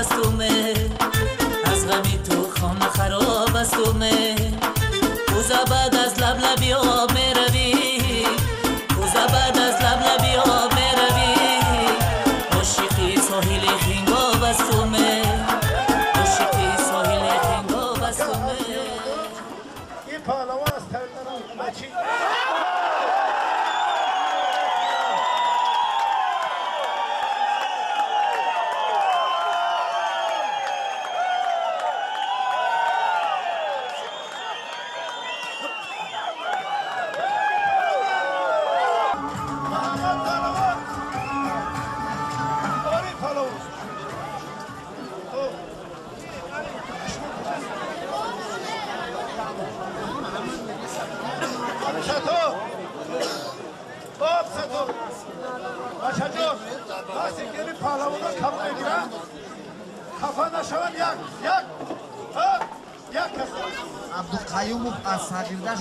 астуме, аз ғами ту хона хароб астуме. Рӯза баъд аз лаблаби об меравӣ, рӯза баъд аз лаблаби об меравӣ. Ошиқи соҳили хингоб астуме, ошиқи соҳили хингоб астуме. Ин паҳлавон аз бачи Абдуқаюмов аз сағирдаш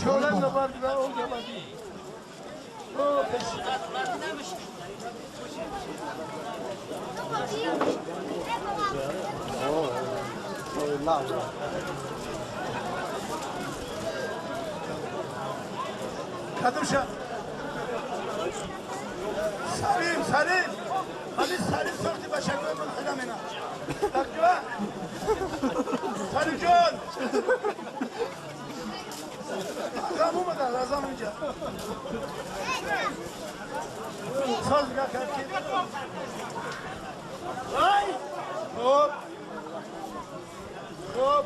Кадуша Салим, Салим, ҳамин Салим сохти ба шакли ман хела мена. Тақва. Салим ҷон. Азам омада, азам инҷа. Соз кард ки. Ай! Хоб. Хоб.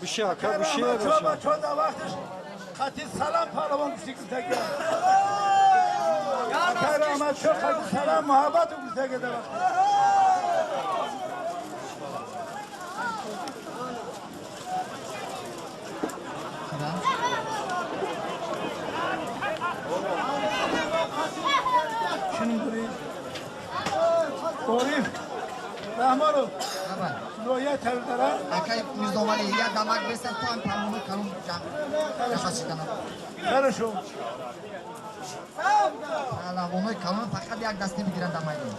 Bir şey Çoba çoba vaxtış qati salam pahlavan güstəgə. Karamat çok qati salam muhabbat güstəgə də vaxt. Şunun burayı. Doğruyum. Rahmanov. Лоя тавдара. Акай Мирзовали, я дамаг бесен, то ам палмони калон ҷахасиданам. Хорошо. Паҳлавонои калон фақат як даст намегиранд дар майдон.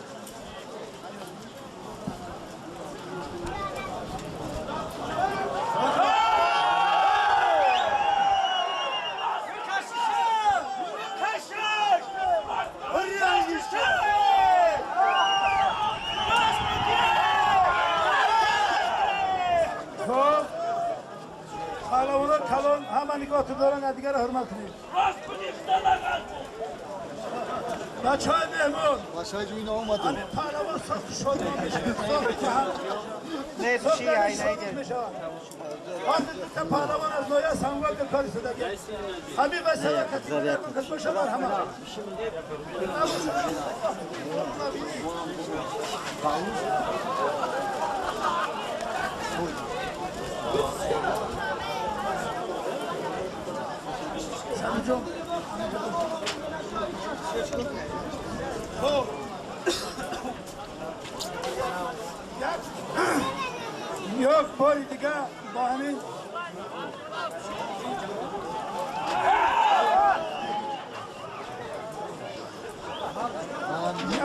Доранд, дигарро ҳурмат кунед. Бачаҳои меҳмон, Бачаҳои ҷӯйна омадем. Ҳамин паҳлавон сохти шодмон мешавад. Мешавад. Ҳозир дута паҳлавон аз ноя Самгол кори шудаги. Ҳамин васила кас бошад ҳама. Хоб. Як бори дига бо ҳамин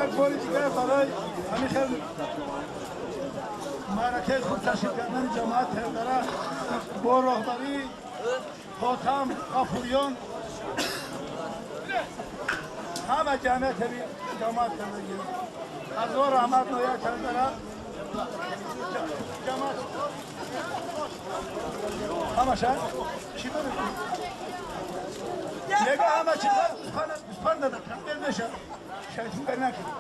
як бори дига барои ҳамин хел маъракаи хуб ташкил кардани ҷамоат Тевдара бо роҳбарии Хотам Ғафурён ҳама ҷамъият ҷамоат кардагӣ. Ҳазор раҳмат ноя Тевдара ҷамоат ҳамаша чӣ доред? Мега ҳама чиза гӯспанд дада камбел меша. Шайтонгарӣ накунед.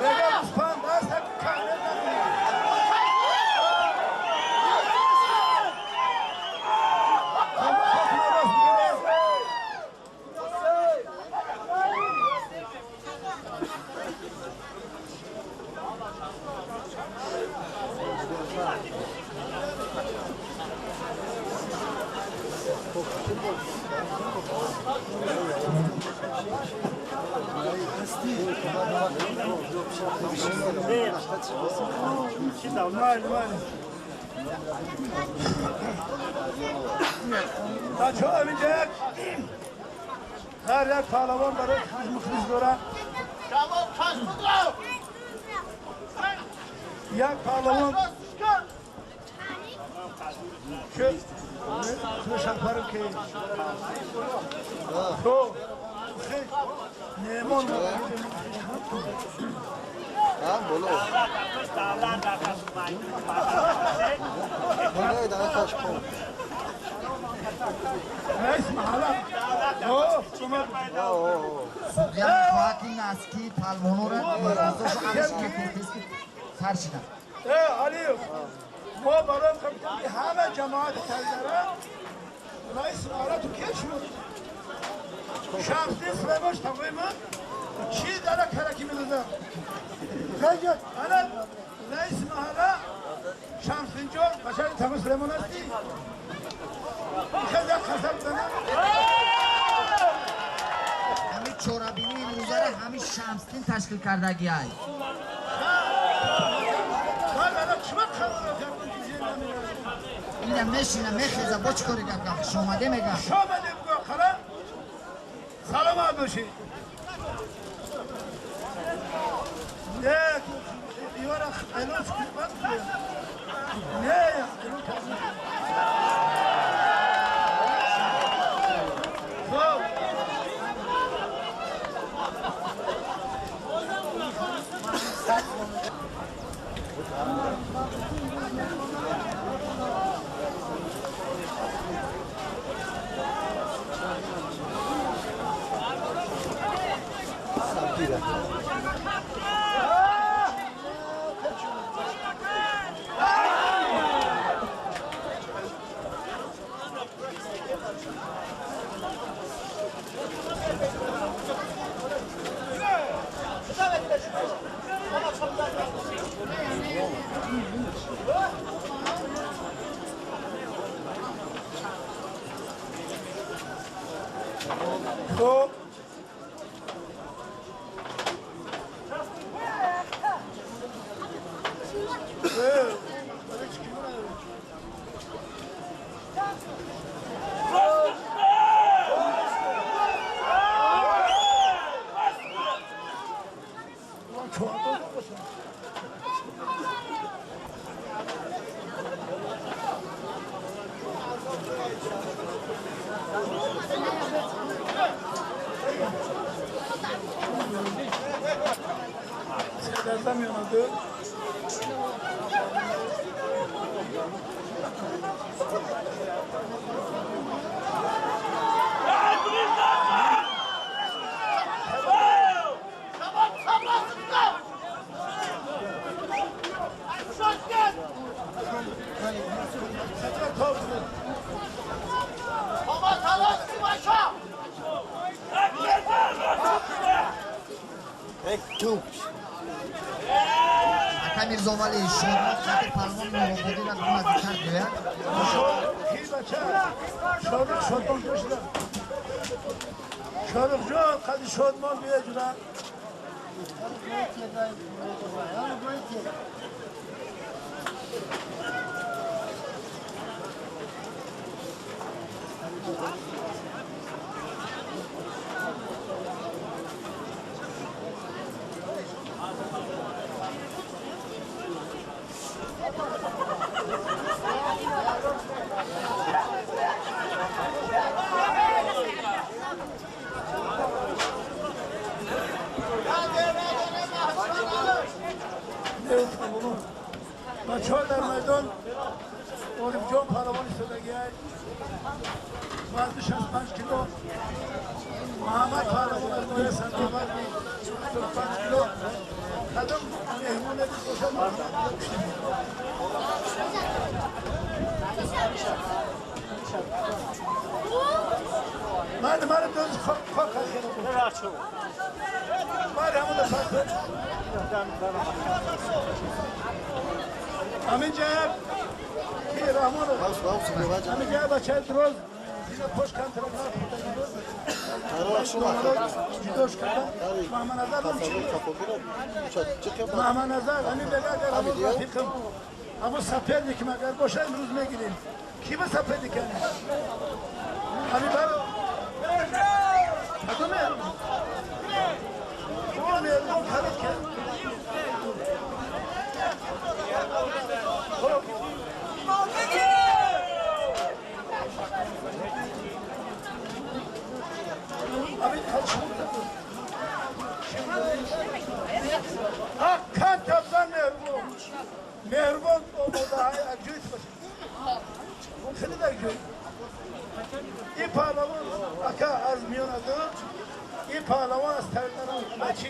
Мега гӯспанд аст, камбел накунед. Мали, мали. بچه ها اینجا هر یک پهلوان برای مخلص داره. یک پهلوان که تو شفرم که تو نعمان ки палвонора сар шидам. Алиев, мо барои ки ҳама ҷамоат тайдара раис маҳалла ту ке шуд? Шамсдин Сулаймош тағои ман чӣ дара караки медодам? Ана раис маҳалла Шамсдинҷон башари тағои Сулаймон ҳастӣ? Хеле қасам занам. Ҳамин чорабинии имрӯзаро ҳамин Шамсдин ташкил кардагиай. Ина мешина мехеза бо чӣ коре гап гап шомаде мега. Шомаде буго қара саломат бошӣ. Не ёра элос кӯбат не Ака Мирзовали шодмон қадр палвон Нурободиро наздиктар гӯяд. Шориқҷон қадри шодмон бия ҷура. بچه در میدان عارف جان پهلوان ایستادگی وزن 65 کیلو، محمد پهلوان از ناحیه سنگاور 75 کیلو. کدام مهمون باشد؟ من دوز خاک خیلی من همون دفعه همین جهب که رحمان همین جهب بچه دروز اینا پشت کم جداش کردن. محمد نظر هم چی؟ محمد نظر همین بگه اگر همون رفیقم همون سپردی که مگر باشه امروز میگیریم. Kimi sapedi kendini? Hani ben... Adı ne? O mezun karıken. Abi Hakan Tavzan Mehrbon. Mehrbon olmadı. Acıyız başı. Ne der ki? İ pahlavan aka az milyon adı. İ pahlavan az terler maçı.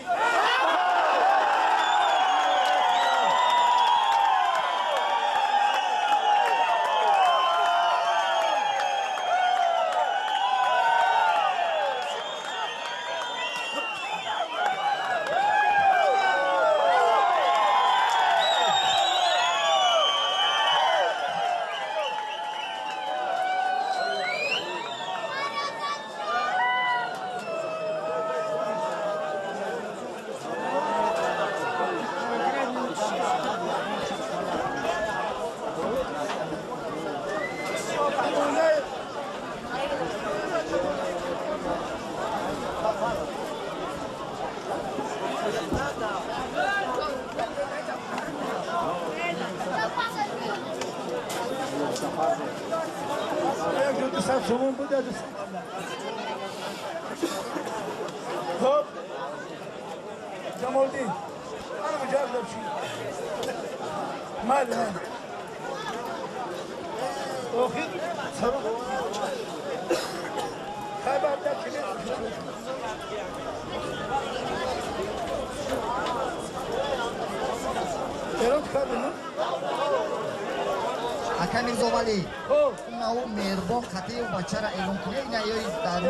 Hop. Jamaldin. Ana mücadele bir şey. Mal mal. Okey. Sarı. Kaybettiler kimi? Erol kadını. Акай Мирзовалӣ, нав Меҳрбон қатъи бачара эълон кунӣ, ина ёи дар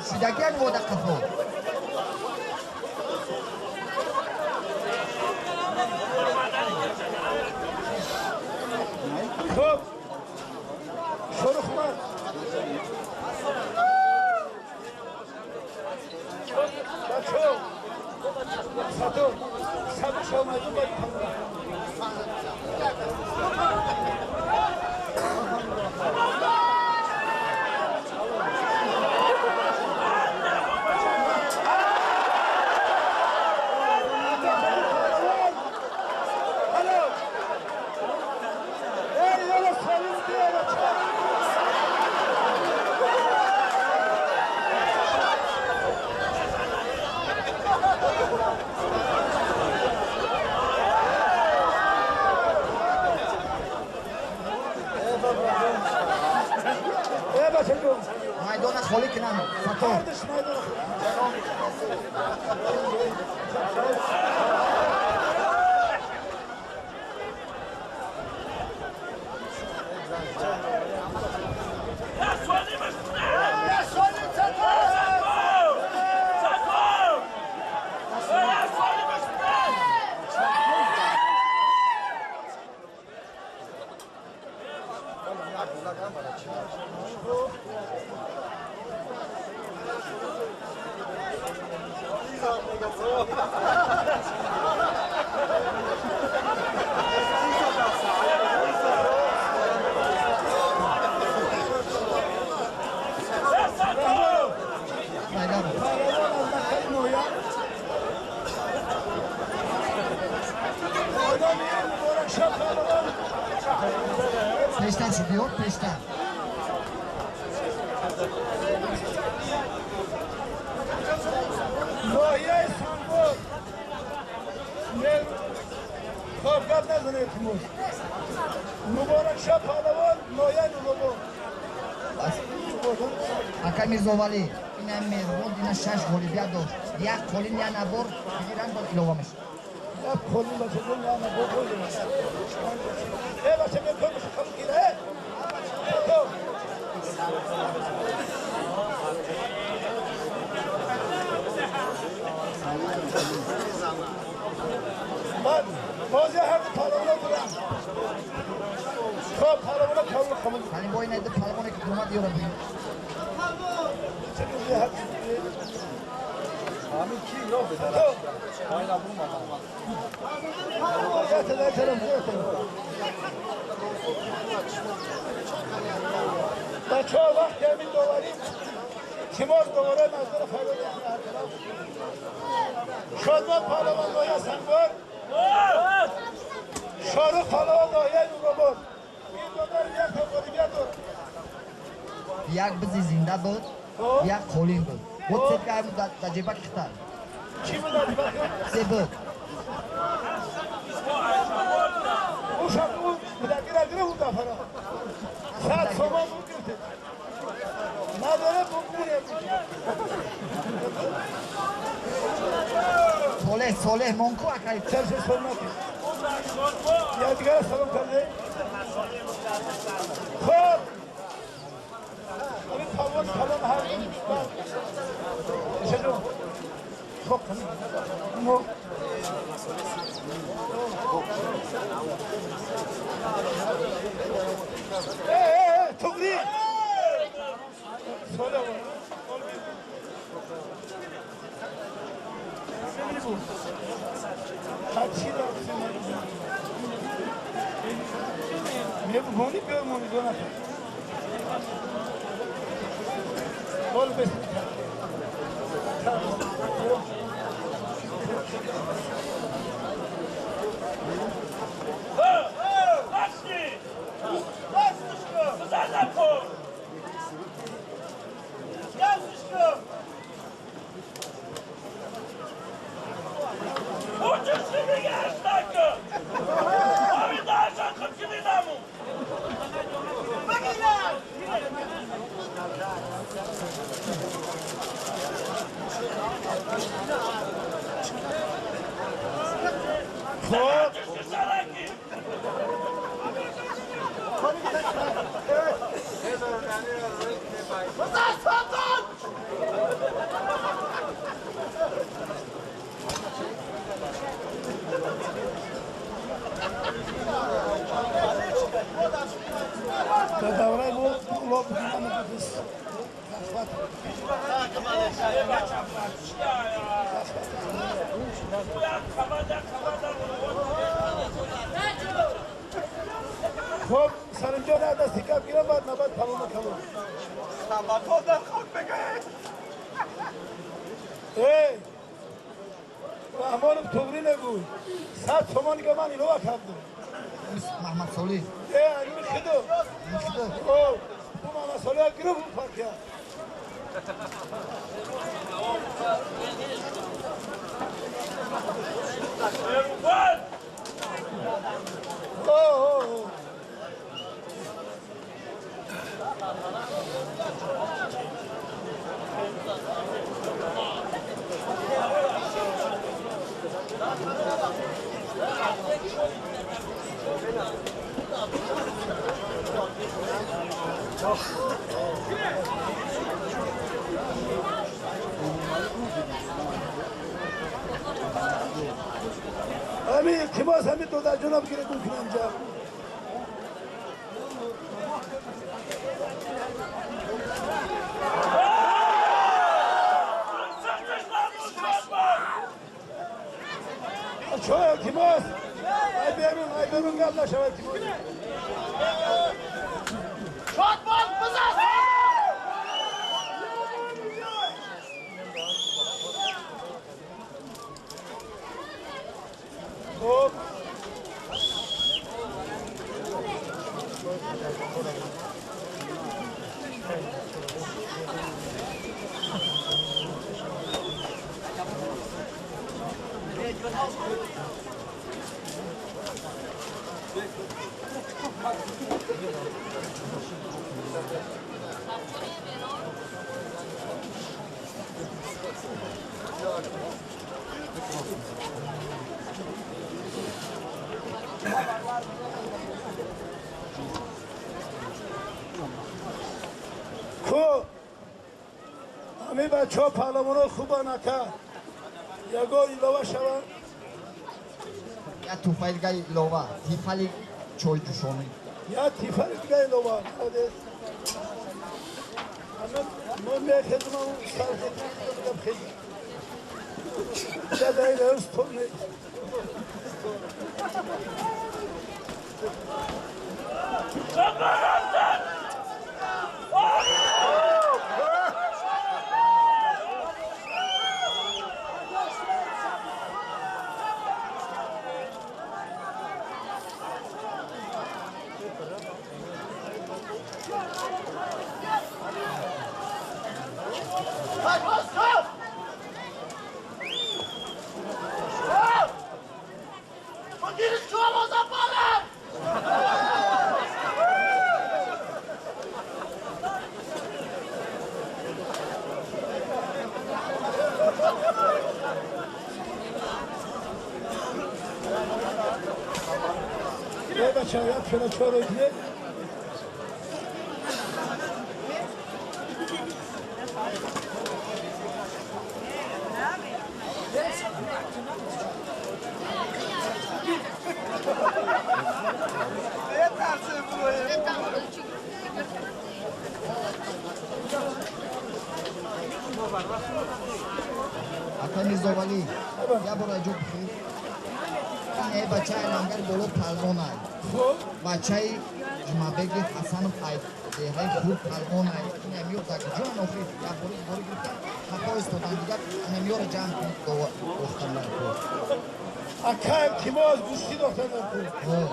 шидагиак вода қафо. Хоб, Шорухман. Бачо, Сато, сабр шавмайду бад майдона холӣ кунам Сато. Peşten çıkıyor, peşten. Noyay Sangor. Хоб гап назанед тимур. Муборак шаб паҳлавон, нояй Нуробод. Акай Мирзовалӣ, ина Меҳрбон дина шаш ғолибият дошт. Як қолин, як набор бигиранд, боз илова мешавад. Як қолин бачаҷон, як набор. Э бача, мен кор қабул кира, э? Бад, боз ҳар ду паҳлавона дорам. Хоб, паҳлавона паҳлавона қабул. Ҳамин бо ина паҳлавоне ки омад ёра бин. Ҳамин ки ё бедара. Пайна бумада. بچه ها وقتی همین دواریم تیماز دوباره نظر فریاد هر طرف شادمان پهلوان ناحیه سنگبار شارخ پهلوان ناحیه نورآباد این دو یک تا غالبیت دارد. یک بزی زنده بود، یک قولین بود. بود سه که در جیبک خطر. چی بود در جیبک؟ سه بود. او شب او بودکی را گرفت اون دفعه را. 100 تومان بود گرفته. نداره بود میره. صالح صالح مانکو اکای. چرش سنتی. یا دیگر سلام کرده. خب. همین پهلوان کلام هر چطور؟ خب ما ای تغری سلام مونی به مونی دو نفر قول بس خب سرنجا نه دستی کپ گیرم بعد نباید پلو نکنم سمتها در خاک بگه ای رحمانم تغری نگوی 100 تومانی که من اینو کردم محمد صالح ای علی خدو او محمد صالح گرفت اون پاکیا او همین التماس همین دو در جناب گیره دو کنم چون التماس ای بیرون ای بیرون قبل نشود التماس شادمان بزن خب خب همه بچه ها پهلوان ها خوبن اکا یگو ایلاوه شوند یا توفیل گای ایلاوه تیفالی چای جوشانی یا تیفالی گای ایلاوه ما میخدم اون سر خدمت خیلی یا دایی درست تو نیست бача як пиёла чой рой кунед. Ака Мирзовалӣ, як бор аҷоб бихӯр. Ин бачаи лангар боло палвонай. Бачаи Ҷумъабеги Ҳасанов ай деҳаи худ палвонай. Ин амиёр дар ҷон охир як бори бори гирифтан, хато истодан, дигар ин амиёро ҷамъ кунед, дохтан дар кор. Ака илтимос, гӯштӣ дохтан дар кор.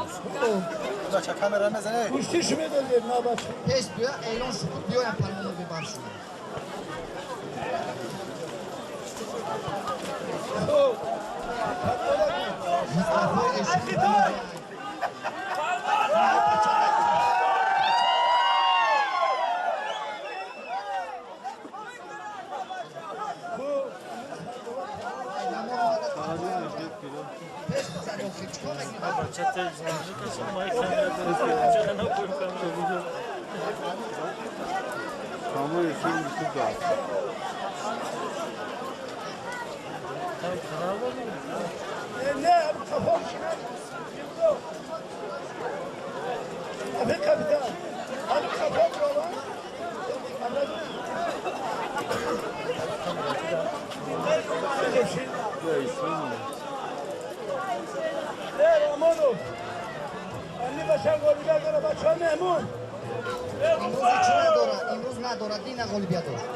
Бача камера мезане. Гӯштишу медодем на бача. Пеш биё, эълон шуд, биёям палвоно бибар шуд. Хуб. Мустафо Эшиқӣ. Хуб. Пеш бизан охир, чикор мекунӣ? Не, қафо шинад. Афи капитан. Ҳами қафо бирова. Не, Рамонов. Ани бача ғолибият дора, бачаҳо меҳмон. Имрӯз чӣ надора? Имрӯз надора, дина ғолибият дошт.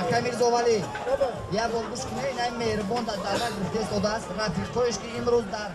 Ака Мирзовалӣ, як бор гӯш кунед, инай меҳрибон дар давра гирифта истодааст, рафиқҳоеш ки имрӯз дар